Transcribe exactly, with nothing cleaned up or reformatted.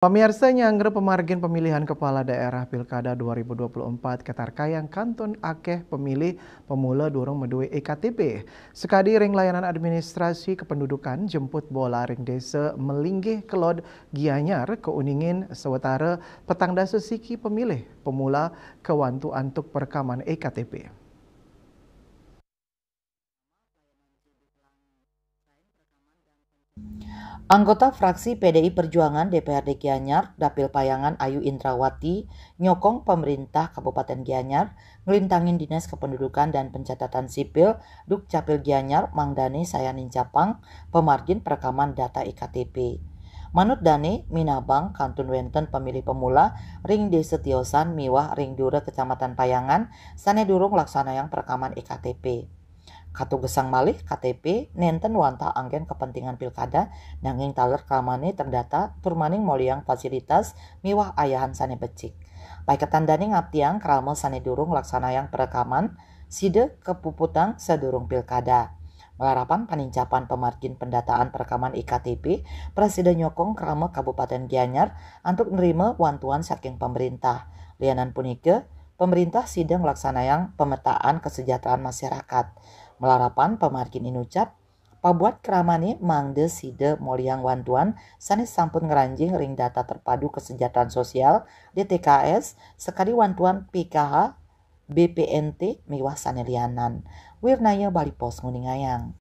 Pamiarsa, nyanggra pamargin pamilihan kepala daerah Pilkada dua ribu dua puluh empat Katarkayang kantun akeh pemilih pemula durung maduwe E K T P. Sakadi ring layanan administrasi kependudukan jemput bola ring desa Melinggih Kelod Gianyar kauningin sawatara petang dasa siki pemilih pemula kawantu antuk perekaman E K T P. Anggota fraksi P D I Perjuangan D P R D Gianyar, Dapil Payangan Ayu Indrawati, nyokong pemerintah Kabupaten Gianyar nglintangin Dinas Kependudukan dan Pencatatan Sipil, Dukcapil Gianyar, mangdane sayan nincapang pamargin perekaman data E K T P. Manut dane, minabang kantun wenten pemilih pemula ring Desa Tiosan miwah ring dura Kecamatan Payangan sane durung laksanayang perekaman E K T P. Katugesang malih K T P nenten wantah anggen kepentingan pilkada, nanging taler kramane terdata tur maning moliang fasilitas miwah ayahan sane becik. Paiketan dane ngaptiang krama sane durung laksanayang perekaman, sida kapuputang sadurung pilkada. Malarapan panincapan pamargin pendataan perekaman E K T P, prasida nyokong krama Kabupaten Gianyar antuk nrima wantuan saking pemerintah. Lianan punika, pemerintah sida nglaksanayang pemetaan kesejahteraan masyarakat. Malarapan pamargin inucap, pabuat kramane mangda sida moliang wantuan sane sampun ngranjing ring data terpadu kesejahteraan sosial, D T K S, sakadi wantuan P K H, B P N T, miwah sane lianan. Wirnaya Bali Post nguningayang.